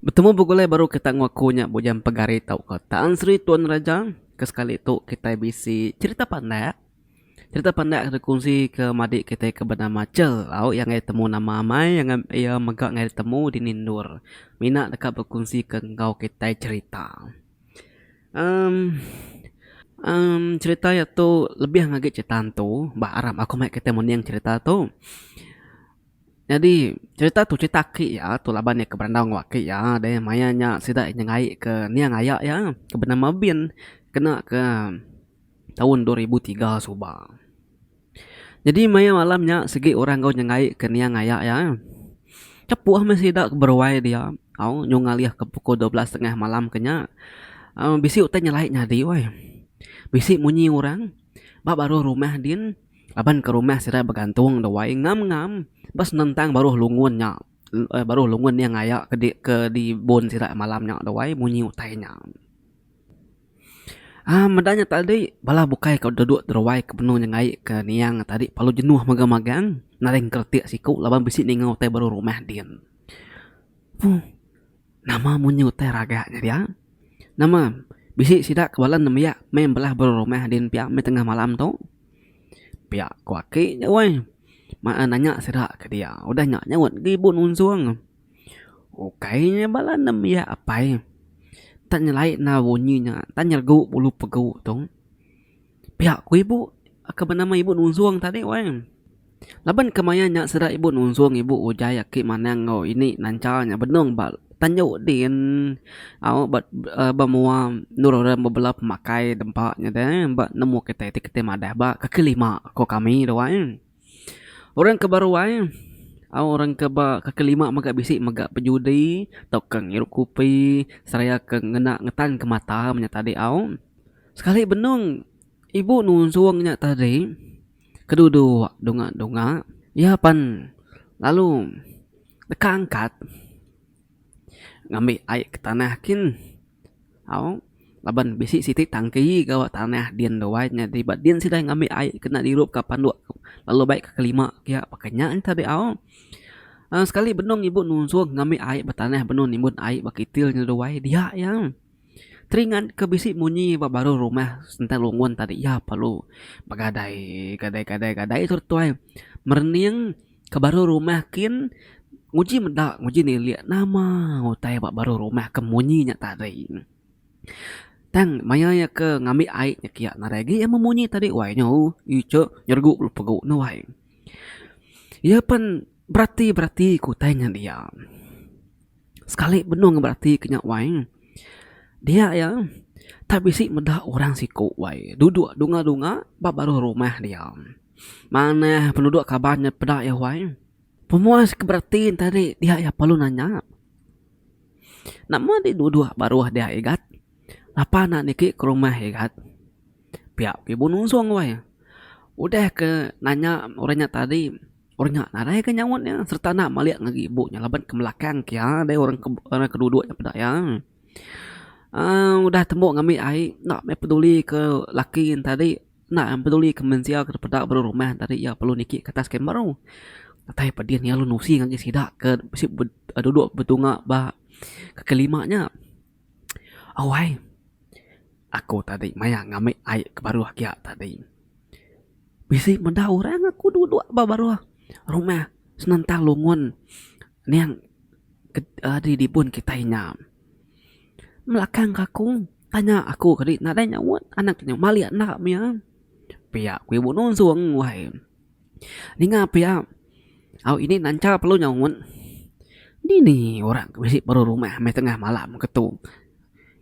Betemu begulai baru kita enggau aku nya Bujang Pegari tauka Tan Sri Tuan Raja. Ke sekali tu kitai bisi cherita pandak. Cherita pandak ke dikunsi ke madik kitai ke benama Chel au iya ngagai temu nama amai iya mega ngagai temu dini endur. Mina deka bekunsi ke enggau kitai cherita. Emm emm cherita iya tu lebih ngagai cherita antu ba arap aku mai kitai mending cherita tu. Nyadi cherita tu cherita aki iya tu laban iya ke berandau enggau aki iya deh maya nya sida nyengai ke niang aya iya ke benama Bin kena ke taun 2003 suba. Nyadi maya malam nya sigi orang enggau nyengai ke niang aya iya. Kepuh meh sida ke beruai dia au nyau ngalih ke pukul 12 tengah malam ke nya uhh bisi utai nyelai nyadi weh. Bisi munyi orang ba baruh rumah din. Laban ke rumah sida begantung da wai ngam ngam ba senentang baruh lungun nya baruh lungun nya ngaya ke di ke di bun sida malam nya da wai munyi utai nya. Aaa meda nya tadi bala bukai ke duduk ruai ke benung nyengai ke niang tadi perlu jenuh magang magang nadai ngeretik siku laban bisi ninga utai baruh rumah din. Fuh nama munyi utai ragak nya dia. Nama bisi sida ke bala nembiak meh belah baruh rumah din pia meh tengah malam tu. Pia ku aki nya weh. Maan nanya sida ke dia. Udah nya nyaut agi ibu nunjung. Ukai nya bala nembiak apai. Tak nyelai enda bunyi nya tak nyeregu bulu pegu tu. Pia ku ibu ke benama ibu nunjung tadi weh. Laban kemaya nya sida ibu nunjung ibu ujai aki manang enggau ini nancha nya benung ba tanju din au ba ba mua endur orang bebela pemakai dempa nya deh ba nemu kitai ti kitai madah ba kaki lima ko kami tu ai. Orang ke baru ai au orang ke ba kaki lima mega bisi mega bejudi tauka ngirup kopi seraya ke ngena ngetan ke mata menya tadi au. Sekali benung ibu nunjung nya tadi. Keduduk dunga-dunga iya pan lalu deka angkat ngambi ai ke tanah kin au laban bisi siti tangki ga ba tanah din tu ai nyadi ba din sida ngambi ai kena dirup ka panduk lalu bai ke kelima kia baka nya tadi au. Aaa sekali benung ibu nusung ngambi ai ba tanah benung nimbun ai ba kitil nya tu ai dia iya. Teringat ke bisi munyi ba baruh rumah sentang lungun tadi iya perlu begadai gadai gadai gadai tu tuai merening ke baruh rumah kin nguji meda nguji nilik nama utai ba baruh rumah ke munyi nya tadi. Tang maya iya ke ngambi ai nya kiya nadai agi iya memunyi tadi wai nyu icha nyeregu pegu ne wai. Iya pen berati berati ke utai nya dia. Sekali benung berati ke nya wai dia iya tak bisi meda orang siku wai duduk dunga dunga ba baruh rumah dia. Manah penuduk kaban nya peda iya wai. Pemuas ke berati ne tadi dia iya perlu nanya nama deh duduk baruh dia igat lapa enda niki ke rumah igat. Pia ku ibu nusung wai. Udah ke nanya orang nya tadi. Orang nya nadai ga nyaut iya sereta enda malik ngagai ibu nya laban ke melakang ke iya deh orang ke orang ke duduk nya peda iya. uhh Udah tembu ngambi ai enda meh peduli ke laki ne tadi enda peduli ke mensia ke peda baru rumah tadi iya perlu niki ke atas kamera. Datai pedin iya lalu nusi ngagai sida ke bisi duduk betunga ba kaki lima nya. Awai aku tadi maya ngambi ai ke baruh kia tadi. Bisi meda orang aku duduk ba baruh rumah senentang lungun niang ari dibun kitai nya. Melakang ka aku tanya aku kadi nadai nyaut anak nya malik enda mih. Pia ku ibu nusung wai. Ninga pia au ini nanca perlu nyaut dini orang ke bisi baruh rumah meh tengah malam ke tu.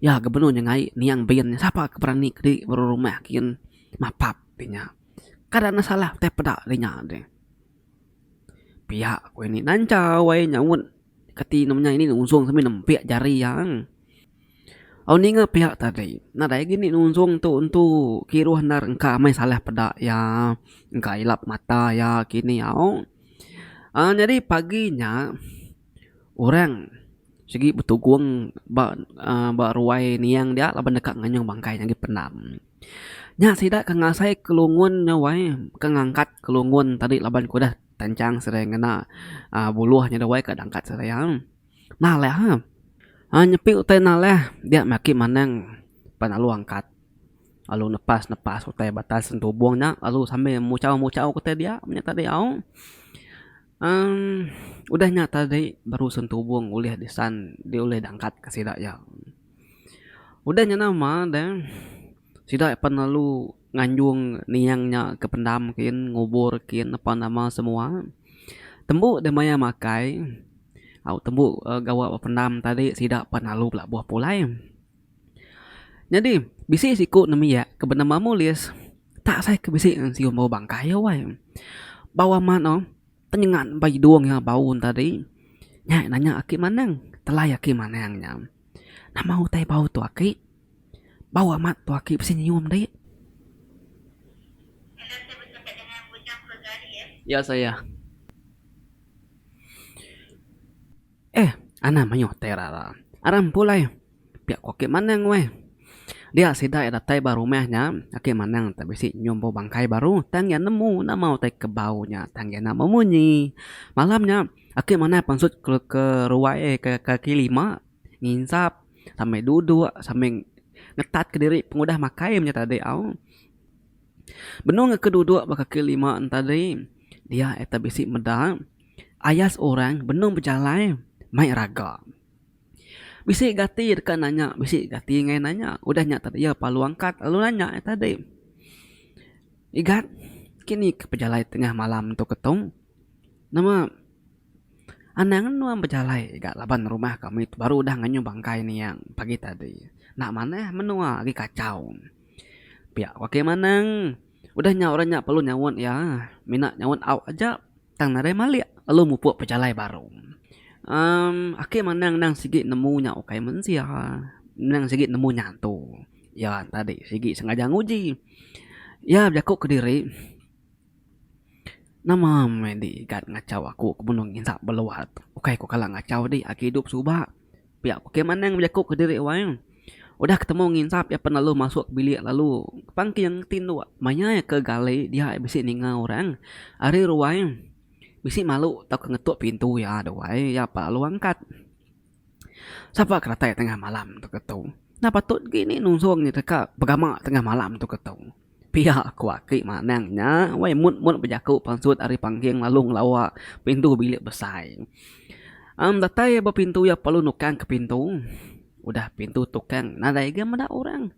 Iya ga benung nyengai niang bin sapa ke berani kedi baruh rumah kin mapap. Ti nya. Kada ne salah utai peda ti nya deh. Pia ku ini nanchau ai nyaut kati ne menya ini nusung semi nempik jari iya. Au ninga pia tadi nadai agi ni nusung tu entu kiruh endar engka amai salah peda iya engka ilap mata iya kini au. Aaa nyadi pagi nya orang sigi betugung ba aaa ba ruai niang dia laban deka nganyung bangkai nya agi pendam. Nya sida ke ngasai kelungun nya wai ke ngangkat kelungun tadi laban ke udah tanchang sida ngena uhh buluh nya wai ka dangkat sida iya. Nah alai ha. Aa nyepi utai nalah dia meh aki manang pan lalu angkat lalu nepas nepas utai batas sentubong nya lalu sambil muchau muchau ke utai dia nya tadi au. Emm udah nya tadi baru sentubong ulih disan ulih diangkat ka sida iya. Udah nya nama deh sida pan lalu nganjung niang nya ke pendam kin ngubur kin apan nama semua. Tembu deh maya makai au tembu gawa ba pendam tadi sida pan lalu belabuh pulai. Nyadi bisi siku nembiak ke benama Mulis tak asai ke bisi nsium bau bangkai wai. Bau amat oh tenyengat ba idung iya bau ne tadi. Nya nanya aki manang telai aki manang nya. Nama utai bau tu aki? Bau amat tu aki bisi nyium di. Ya saya. Eh anang mayuh tai rara. Aram pulai. Pia ku aki manang weh. Dia sida iya datai ba rumah nya, aki manang te bisi nyium bau bangkai baru tang iya nemu nama utai ke bau nya tang iya enda memunyi. Malam nya aki manang pansut ke ke ruai ke kaki lima nginsap sambil duduk sambil ngetat kediri pengudah makai menya tadi au. Benung ke duduk ba kaki lima ne tadi dia iya te bisi meda ayas orang benung bejalai mai raga. Bisi ga ati deka nanya, bisi ga ati enggai nanya. Udah nya tadi iya perlu angkat lalu nanya iya tadi. Igat, kini ke pejalai tengah malam tu ketung? Nama anang nuan bejalai ga laban rumah kami tu baru udah nganyuh bangkai niang pagi tadi. Enda manah menua agi kachau. Pia ku aki manang. Udah nya orang nya perlu nyaut iya, mina nyaut au aja. Tang nadai malik lalu mupuk pejalai baru. Emm aki manang endang sigi nemu nya ukai mensia endang sigi nemu nya antu. Iya tadi sigi sengaja nguji. Iya bejaku kediri nama meh di igat ngachau aku ke benung nginsap beluar tu. Ukai ku kala ngachau di agi idup suba. Pia ku King Manang bejaku kediri wai. Udah ketemu nginsap iya pen lalu masuk bilik lalu pangking tinduk. Maya iya ke gali dia bisi ninga orang ari ruai bisi malu tauka ngetuk pintu iya tu wai iya pa lalu angkat. Sapa ke datai tengah malam tu ketu. Enda patut gi ni nusung nya deka begama tengah malam tu ketu. Pia ku aki manang nya wai mut mut bejaku pansut ari pangking lalu ngelawa pintu bilik besai. Am datai ba pintu iya perlu nukang ke pintu. Udah pintu tukang nadai ga meda orang.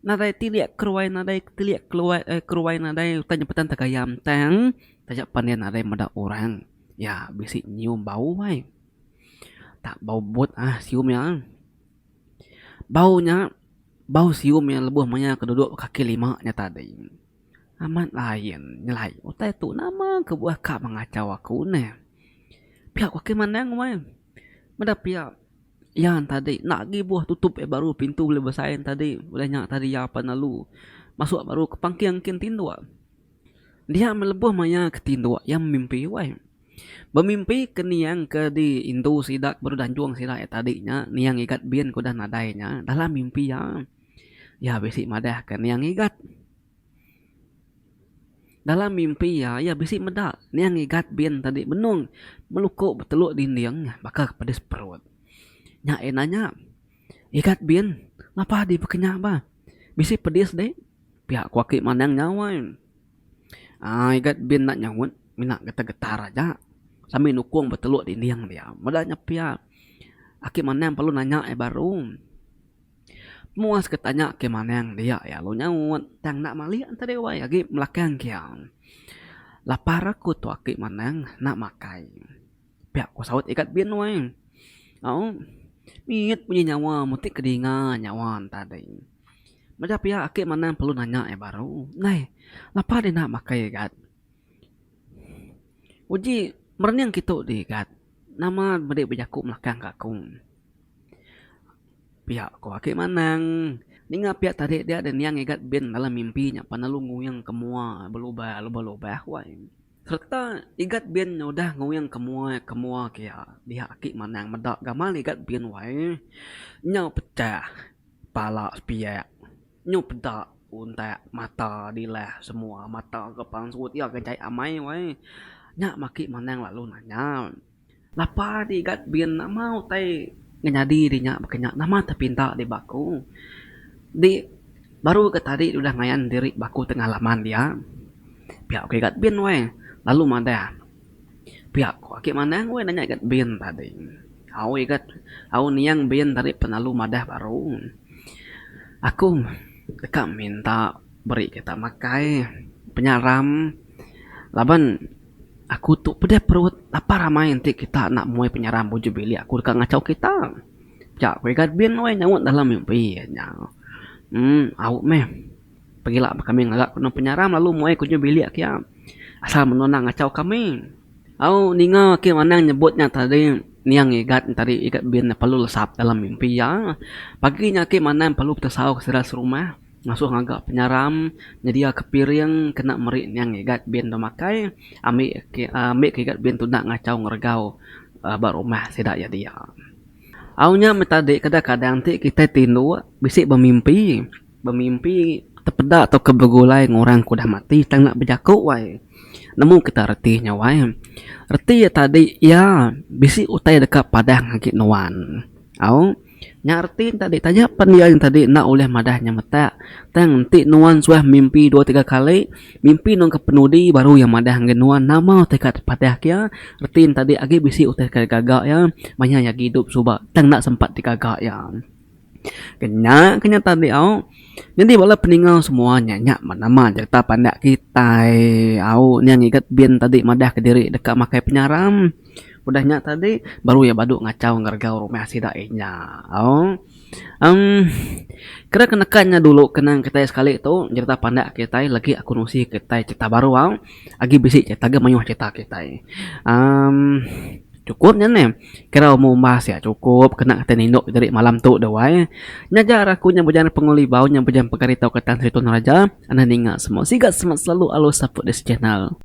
Nadai tilik keruai nadai tilik keluai eh keruai nadai utai nyepetan tegayam tang taja pan iya nadai meda orang iya bisi nyium bau ai. Tak bau but ah sium iya. Bau nya Bau sium iya lebuh maya ke duduk kaki lima nya tadi. Amat lain nyelai utai tu nama kebuah ka mengachau aku neh. Pia ku aki manang weh. Meda pia iya tadi enda agi buah tutup iya baru pintu bilik besai tadi udah nya tadi iya pan lalu masuk baru ke pangking kin tinduk. Dia meh lebuh maya ke tinduk iya mimpi weh. Bemimpi ke niang ke di indu sida ke baru danjung sida iya tadi nya niang igat bin ke udah nadai nya dalam mimpi iya iya bisi madah ke niang igat. Dalam mimpi iya iya bisi meda niang igat bin tadi benung meluku beteluk dinding baka ke pedis perut. Nya iya nanya igat bin lapa di baka nya bah bisi pedis deh pia ku aki manang nya wai. Aaa igat bin enda nyaut mina getar getar aja sambil nukung beteluk dinding dia. Meda nya pia aki manang perlu nanya iya baru. Muas ke tanya aki manang dia iya lalu nyaut tang enda malik tadi wai agi melakang ke iya. Lapar aku tu aki manang enda makai. Pia ku saut igat bin wai. Au mit munyi nyawa mesti ke dinga nyawa ne tadi. Meda pia aki manang perlu nanya iya baru. Ndai, lapa dih enda makai igat? Uji merening kitu dih igat. Nama medi bejaku melakang ka aku. Pia ku aki manang. Ninga pia tadi dia deh niang igat bin dalam mimpi nya pan lalu nguing ke mua belubah lubah wai. Sereta igat bin nya udah nguing ke mua ke mua ke iya dia aki manang meda gamal igat bin wai nyau pecah. Pala sepiak nyu peda untak mata dilah semua mata ke pansut iya ke jai amai wai. Nya maki manang lalu nanya lapa di igat bin nama utai. Ngenyadi di nya baka nya nama tepinta di ba aku. Di baru ke tadi udah ngayan diri ba aku tengah laman dia. Pia ku Igat Bin weh lalu madah. Pia ku aki manang weh nanya Igat Bin tadi. Au Igat au niang Bin tadi penalu madah baru. Aku deka minta beri kita makai penyaram laban aku tu pedih perut lapar amai enti kita enda muai penyaram ujung bilik aku deka ngachau kita. Pia ku Igat Bin weh nyaut dalam mimpi nya. Em au meh. Pegila ba kami ngaga ke penyaram lalu muai ke ujung bilik kia. Asal menua enda ngachau kami. Au ninga ake manang nyebut nya tadi niang igat nya tadi igat bin ne perlu lesap dalam mimpi iya. Pagi nya ake manang perlu betesau ke sida serumah ngasuh ngaga penyaram nyedia ke piring kena meri niang igat bin deh makai ambi ke ambi ke igat bin tu enda ngachau ngeregau ba rumah sida iya dia. Au nya meh tadi kadang kadang ti kitai tinduk bisi bemimpi. Bemimpi tepeda tauka begulai enggau orang ke udah mati tang enda bejaku wai. Nemu kita reti nya wai. Reti iya tadi iya bisi utai deka padah agi nuan. Au nya reti ne tadi taja pen iya tadi enda ulih madah nyemetak tang enti nuan suah mimpi dua tiga kali mimpi nuan ke penudi baru iya madah ngagai nuan nama utai ka dipadah ke iya reti ne tadi agi bisi utai ka digaga iya maya iya agi idup suba tang enda sempat digaga iya. Kenya ke nya tadi au. Nyadi bala peninga semua nya nya mah nama jerita pandak kitai au nya ngigat bin tadi madah kediri deka makai penyaram. Udah nya tadi baru iya badu ngachau ngeregau rumah sida inya au. Emm kira ke neka nya dulu kenang kitai sekali tu jerita pandak kitai lagi aku nusi kitai cerita baru au. Agi bisi cerita agi mayuh cerita kitai. Emm. Chukup nya neh. Kira umur umbas iya chukup kena kitai ninduk diri malam tu deh wai. Nya aja ari aku nya Bujang Pengulibau nya Bujang Pegari tauka Tan Sri Tun Raja. Anang ninga semua sigat semat selalu alu support this channel.